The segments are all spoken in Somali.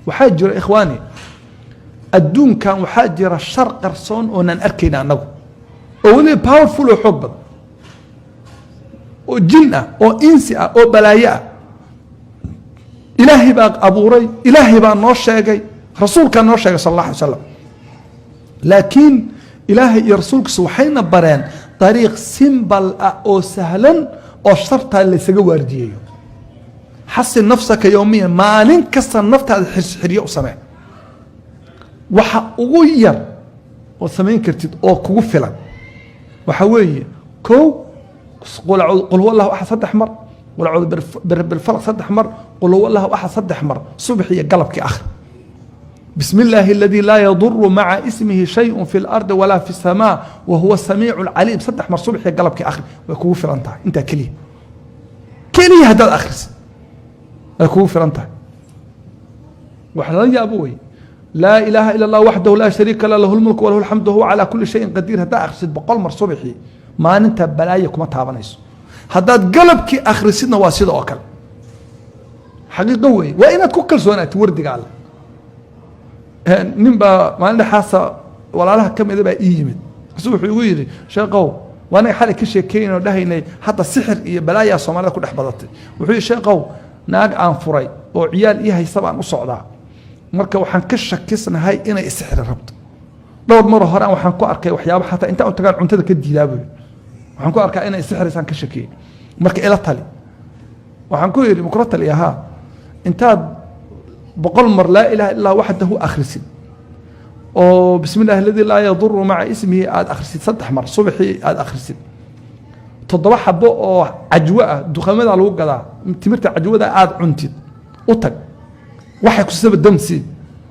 Waxaa jira, ikhwaani, adduunkan waxaa jira shar qarsoon oonaan arkayna annagu, oo weliba powerful oo xoog badan, oo jin ah, oo insi ah, oo balaayo ah. Ilaahay baa abuuray, Ilaahay baa noo sheegay, Rasuulkaa noo sheegay sal allah alay slam. Laakiin Ilaahay iyo Rasuulkiisu waxayna bareen dariiq simple ah oo sahlan oo shartaa laysaga waardiyeeyo. حصن نفسك يوميا. Maalin kasta naftaada xirxiryo u samee. Waxa ugu yar ood samayn kartid oo kugu filan waxa weeye: kow, قل هو الله أحد saddex mar, قل أعوذ برب الفلق saddex mar, قل هو الله أحد saddex mar, subax iyo galabkii akhri. بسم الله الذي لا يضر مع اسمه شيء في الأرض ولا في السماء وهو السميع العليم saddex mar subax iyo galabkii akhri. Way kugu filan tahay intaa keliya. Keliya haddaad akhrisid way kugu filan tahay. Wax lala yaabo wey. لا إله إلا الله وحده لا شريك له، له الملك وله الحمد وهو على كل شيء قدير haddaad akhrisid 100 mar subaxii, maalinta balaaya kuma taabanayso. Haddaad galabkii akhrisidna waa sida oo kale. Xaqiiqo wey, waa inaad ku kalsoonaatid wardiga Alle. Nin baa maalin dhexaasa walaalaha ka mida baa ii yimid. Kasu wuxuu igu yidhi: "Sheekow," waa anaga xalay ka sheekeynay oo dhahaynay hadda sixir iyo balaayaa Soomaalida ku dhex badatay. Wuxuu yidhi: "Sheekow, naag aan furay oo ciyaal ii haysa baan u socdaa. Marka waxaan ka shakisnahay inay isixri rabto. Dhowr maroo hore waxaan ku arkay waxyaaba, xataa intaan u tagaan cuntada ka diidaa," buu yidhi. "Waxaan ku arkaa inay isixraysaan ka shakiyey. Marka ila tali." Waxaan ku yidhi: "Makula tali ahaa? Intaad 100 mar لا إله إلا الله وحده akhrisid oo بسم الله الذي لا يضر مع اسمه aada akhrisid saddex mar subaxii, aada akhrisid toddoba xabo oo cajwo ah, duqamada lagu gadaa, timirta cajwada aada cuntid, u tag. Waxay kusaba damsi.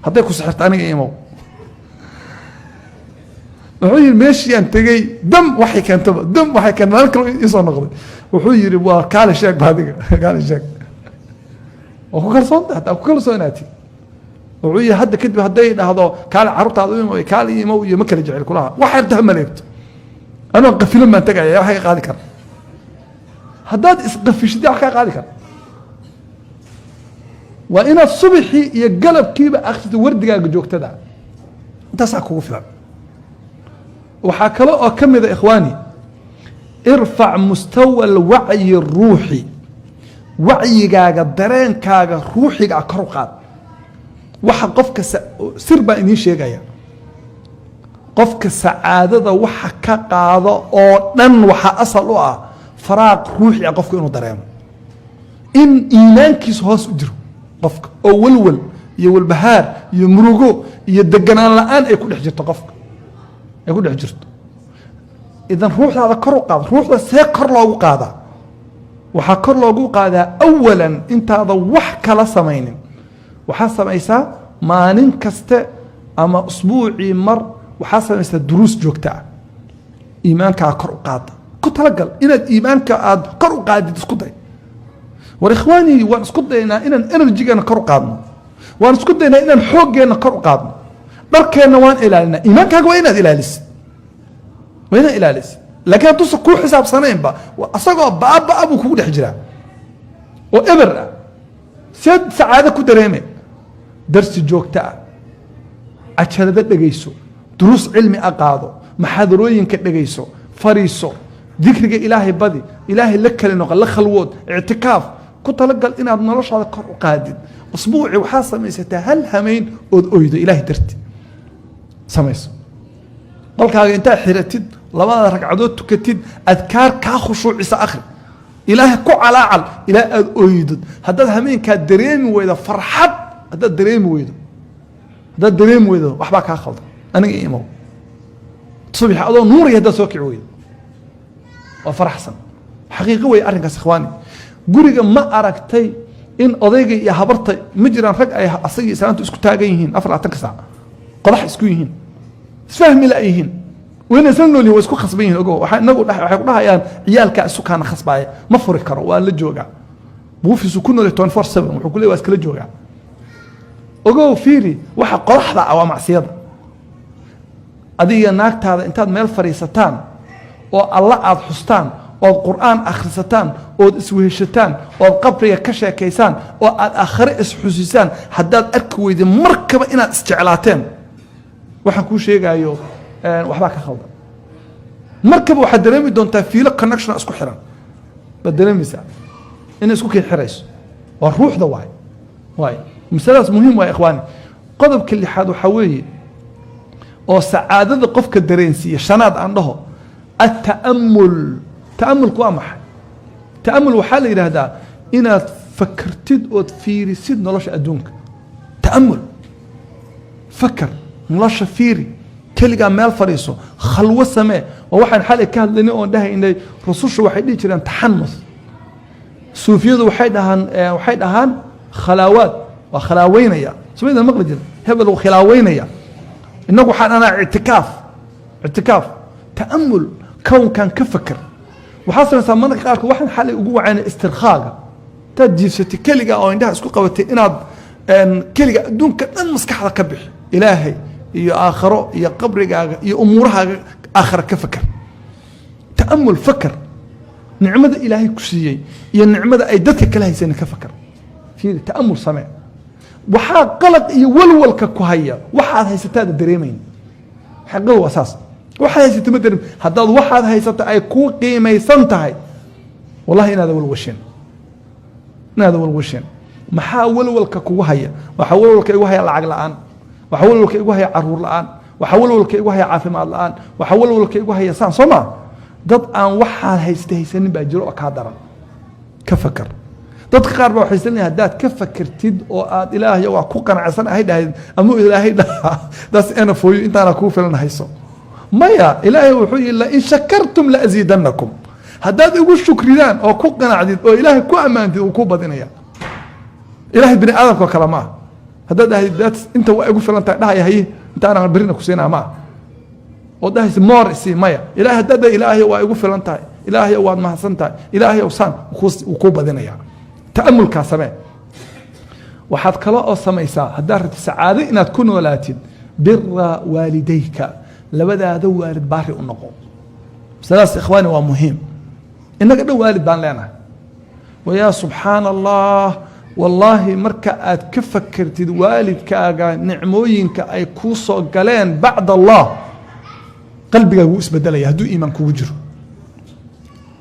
Hadday ku sixirto, aniga imow." Wuxuu yihi: "Meeshii aan tegey, dam waxay keentaba, dam waxay keenta." Maalin kale iisoo noqday. Wuxuu yihi: "Waa kaale, sheeg ba adiga, kaale sheeg. Waa ku kalsoonta, hataa ku kalsoonaatid." Wuxuu yihi: "Hadda kadib hadday dhahdo kaale carruurtaada u imo, kaale imow iyo ma kala jecel kulaha. Wax yarta ha maleegto, anoo qafilan baan tegaya. Wax ka qaadi kara haddaad isqafishid, wax kaa qaadi kara waa inaad subaxii iyo galabkiiba akhristo wardigaaga joogtada. Intaasaa kugu filan." Waxaa kale oo ka mida, ikhwaani, ارفع مستوى الوعي الروحي. Wacyigaaga, dareenkaaga ruuxiga kor u qaad. Waxa qofka, sir baan idiin sheegaya, qofka sacaadada waxa ka qaado oo dhan waxaa asal u ah faraaq ruuxi ah qofka inuu dareemo, in iimaankiisu hoos u jiro qofka, oo walwal iyo walbahaar iyo murugo iyo deganaan la-aan ay ku dhex jirto qofka, ay ku dhex jirto. Idan ruuxdaada kor u qaad. Ruuxda see kor loogu qaadaa? Waxaa kor loogu qaadaa, awalan, intaada wax kala samaynin, waxaa samaysaa maalin kaste ama usbuucii mar, waxaa samaysaa duruus joogta ah. Iimaankaa kor u qaada. Ku talagal inaad iimaanka aad kor u qaadid. Isku day. War ikhwaanii, waan isku daynaa inaan energygeena kor u qaadno, waan isku daynaa inaan xooggeenna kor u qaadno, dharkeenna waan ilaalinaa. Iimaankaaga waa inaad ilaalisid, waa inaad ilaalisid. Laakiin hadduusan kuu xisaabsanaynba, asagoo baaba buu kugu dhex jiraa oo eber ah, seed sacaado ku dareeme? Darsi joogto ah, cajalado dhegayso, duruus cilmi a qaado, maxaadarooyinka dhegayso, fariiso, dikriga Ilaahay badi, Ilaahay la kali noqo, la khalwood, ictikaaf ku talagal inaad noloshaada kor u qaadid. Usbuuci waxaa samaysataa hal hameyn ood oydo, Ilaahay darti samayso. Qolkaaga intaad xiratid, labada ragcadood tukatid, adkaar kaa khushuucisa akhri, Ilaahay ku calaacal ilaa aad oydod. Haddaad hameenkaa dareemi weydo farxad, haddaad dareemi weydo, haddaad dareemi weydo, waxbaa kaa khaldan. Aniga imow subax adoo nuuraya. Haddaad soo kici weydo waa faraxsan, xaqiiqo wey arrinkaas, ikhwaani. Guriga ma aragtay in odayga iyo habarta ma jiraan rag ay asagii islaantu isku taagan yihiin 24-ka saac, qodax isku yihiin, isfahmi la yihiin, wayna isla nool yihin, waa isku khasban yihin? Ogo, waxaa inagu waxay ku dhahayaan: "Ciyaalkaa isu kaana khasbaaya, ma furi karo, waa la joogaa." Buufisu ku nool 24/7, wuxuu ku leey waa iskala joogaa. Ogow, fiiri, waxa qodaxda ah waa macsiyada. Adiga naagtaada intaad meel fadhiisataan oo Alla aada xustaan oo Ood Qur'aan akhrisataan, ood isweheshataan, ood qabriga ka sheekaysaan, oo aad aakhare isxusisaan, haddaad arki weyday markaba inaad isjeclaateen, waxaan kuu sheegaayo waxbaa ka khaldan. Markaba waxaad dareemi doontaa fiilo connection isku xiran baad dareemaysaa inay isku kii xirayso. Waa ruuxda waay. Waay masaladaas muhiim waay, ikhwaani. Qodobka lixaad waxaa weeye oo sacaadada qofka dareensiiya, shanaad aan dhaho, التأمل. Ta'amulku waa maxay? Ta'amul waxaa la yidhaahdaa inaad fakartid ood fiirisid nolosha adduunka. Ta'amul, fakar, nolosha fiiri, keligaa meel fadhiiso, khalwo samee. Waa waxaan xalay ka hadlaynay oon dhahaynay rususha waxay dhihi jireen تحنث, suufiyadu waxay dhahaan khalaawaad, waa khalaaweynaya. Sumayda maqli jira, hebel uu khilaaweynaya. Innagu waxaan anaa ictikaaf, ictikaaf, ta'amul, kownkan ka fakar. Waxaa samaysaa mararka qaarkood waxaan xalay ugu wacaynay istirkhaaga. Intaad jiifsatay keliga oo indhaha isku qabatay, inaad keliga adduunka dhan maskaxda ka bixi, Ilaahay iyo aakharo iyo qabrigaaga iyo umuurahaaga aakhara ka fakar. Ta'amul, fakar, nicmada Ilaahay ku siiyey iyo nicmada ay dadka kala haysanin ka fakar, fiiri, ta'amul samee. Waxaa qalaq iyo walwalka ku haya waxaad haysataada dareemayn. Xaqiiqadu waa saas, waxaad haysata ma dareem. Haddaad waxaad haysata ay kuu qiimaysan tahay, wallahi inaada walwasheen, inaada walwasheen. Maxaa walwalka kugu haya? Waxaa walwalka igu haya lacag la'aan, waxaa walwalka igu haya caruur la'aan, waxaa walwalka igu haya caafimaad la'aan, waxaa walwalka igu haya saan. Soo maa dad aan waxaad haysta haysanin baa jiro oo kaa daran? Ka fakar. Dadka qaar baa waxay isleeyihin haddaad ka fakertid oo aad "Ilaahay, waa ku qanacsan ahay" dhahayd, ama Ilaahay dhaha "That's enough for you, intaana kuu filan hayso." Maya, Ilaahay wuxuu yihi: "لئن شكرتم لأزيدنكم." Haddaad igu shukridaan oo ku qanacdid oo Ilaahay ku ammaantid, wuu ku badinaya. Ilahay bini aadamka oo kale ma ah. Haddaad dhahdid "That's inta waa igu filan tahay," dhahaya "Haye, intaanaan berrina ku siinaa." Ma ah oo dhahaysa "More isii." Maya, Ilahay haddaad dhahay "Ilaahay, waa igu filan tahay, Ilaahay, waad mahadsan tahay, Ilaahay," saan wuu kuu badinaya. Ta'amulkaa samee. Waxaad kale oo samaysaa haddaad rabtid sacaado inaad ku noolaatid, بر والديك, labadaada waalid baari u noqo. Masaladaas, ikhwaani, waa muhiim. Innaga dhan waalid baan leenahay. Wayaa subxaana Allah, wallaahi marka aad ka fakertid waalidkaaga nicmooyinka ay kuu soo galeen bacd Allah, qalbigaaga wuu isbedelaya hadduu iimaan kugu jiro.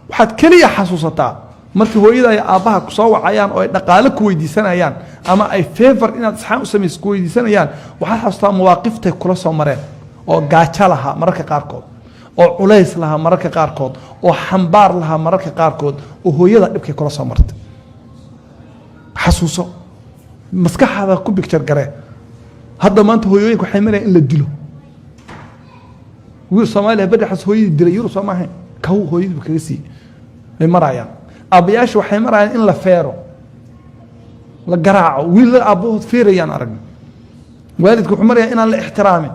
Waxaad keliya xasuusataa markii hooyada iyo aabbaha kusoo wacayaan oo ay dhaqaale ku weydiisanayaan ama ay favor inaad isxaan u samayso ku weydiisanayaan, waxaad xasuusataa mawaaqiftay kula soo mareen oo gaajo lahaa mararka qaarkood, oo culays lahaa mararka qaarkood, oo xambaar lahaa mararka qaarkood, oo hooyada dhibkay kula soo martay xasuuso, maskaxaada ku picture garee. Hadda maanta hooyooyinka waxay marayaan in la dilo. Wiil Soomaaliya badhaxas hooyadii dilay, Yurub soo maahayn, kaw hooyadiibu kaga siiyey bay marayaan. Aabbayaasha waxay marayaan in la feero, la garaaco, wiilal aabbahood feerayaan aragna. Waalidka wuxuu marayaa inaan la ixtiraamin.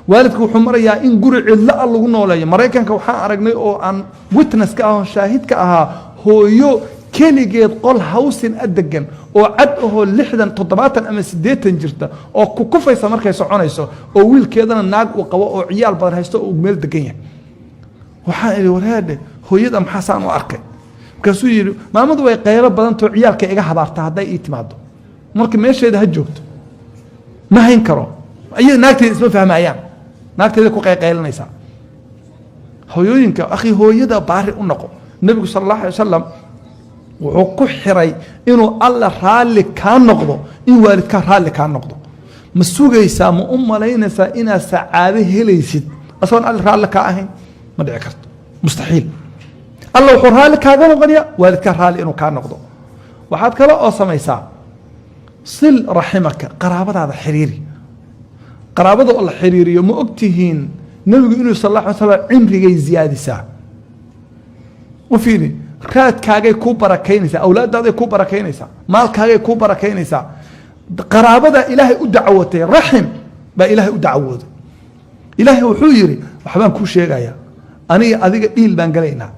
Waalidka wuxuu marayaa in guri cidlo a lagu nooleeyo. Maraykanka waxaan aragnay oo aan witness ka ah oo shaahid ka ahaa hooyo keligeed qol housing a degan oo cad ahoo 60, 70 ama 80 jirta oo kukufaysa markay soconayso, oo wiilkeedana naag uu qabo oo ciyaal badan haysto oo meel degan yahay. Waxaan idhi, "Wareedhe, hooyada maxaa saan u arkay?" Markaasuu yidhi, "Maamadu way qaylo badantao, ciyaalka iga habaarta hadday ii timaado, marka meesheeda ha joogto, ma hayn karo. Iyada naagteeda isma fahmayaan, naagteeda ku qayqaylinaysaa." Hooyooyinka, akhi, hooyada baari u noqo. Nebigu sala allahu alay wasalam wuxuu ku xiray inuu Alla raalli kaa noqdo in waalidkaa raalli kaa noqdo. Ma sugaysaa, ma u malaynaysaa inaad sacaado helaysid asagoon Alle raalli kaa ahayn? Ma dhici karto, mustaxiil. Alla wuxuu raalli kaaga noqonaya waalidkaa raalli inuu kaa noqdo. Waxaad kale oo samaysaa صل رحمك, qaraabadaada xiriiri. Qaraabada oo la xiriiriyo, ma ogtihiin nebigu inuu sal alla alay slam cimrigay ziyaadisaa? U fiiri, raadkaagay kuu barakaynaysaa, awlaadaaday kuu barakaynaysaa, maalkaagay kuu barakaynaysaa. Qaraabada Ilaahay u dacwootay, raxim baa Ilaahay u dacwooday. Ilaahay wuxuu yidhi, "Waxbaan kuu sheegayaa, aniga adiga deal baan galaynaa.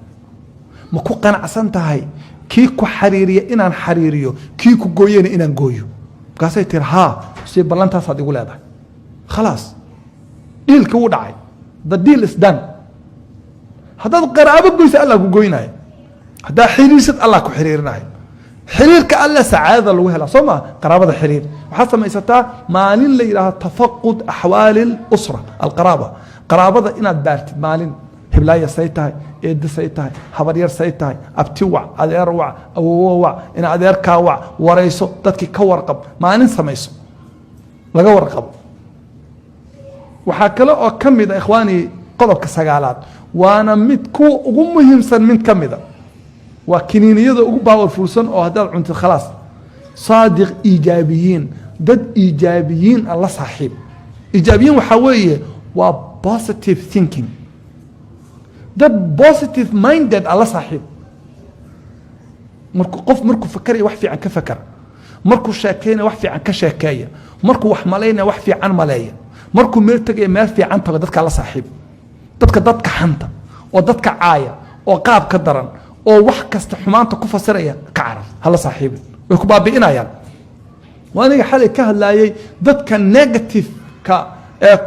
Ma ku qanacsan tahay kii ku xariiriya inaan xariiriyo, kii ku gooyena inaan gooyo?" Markaasay tiri, "Haa." Si ballantaasaad igu leedahay. Khalaas, dealka wuu dhacay, the deal is done. Haddaad qaraabo goysa, Allah ku goynaayo. Haddaad xiriirsad, Allah ku xiriirinayo. Xiriirka Alle sacaadada lagu helaa, soo maa? Qaraabada xiriir. Waxaad samaysataa maalin la yidhaahdo تفقد أحوال الأسرة القرابة, qaraabada inaad baartid maalin. Heblaaya say tahay? Eedda say tahay? Habaryar say tahay? Abti wac, adeer wac, awowo wac, ina adeerkaa wac, warayso dadkii, ka warqab. Maalin samayso laga warqabo. Waxaa kale oo ka mid a, ikhwaani, qodobka sagaalaad, waana mid kuwa ugu muhiimsan, mid ka mida waa kiniiniyada ugu powerfulsan oo haddaad cuntid khalaas. صادق إيجابيين, dad iijaabiyiin a la saaxiib. Iijaabiyiin waxaa weeye waa positive thinking, dad positive minded a la saaxiib. Markuu qof markuu fakaraya, wax fiican ka fakara. Markuu sheekeynaya, wax fiican ka sheekeeya. Markuu wax malaynaya, wax fiican maleeya. Markuu meel tegaya, meel fiican tago. Dadkaa la saaxiib. Dadka xanta oo dadka caaya oo qaab ka daran oo wax kasta xumaanta ku fasiraya, ka carar, hala saaxiibin, way ku baabi'inayaan. Waa aniga xalay ka hadlaayay dadka negative-ka ee.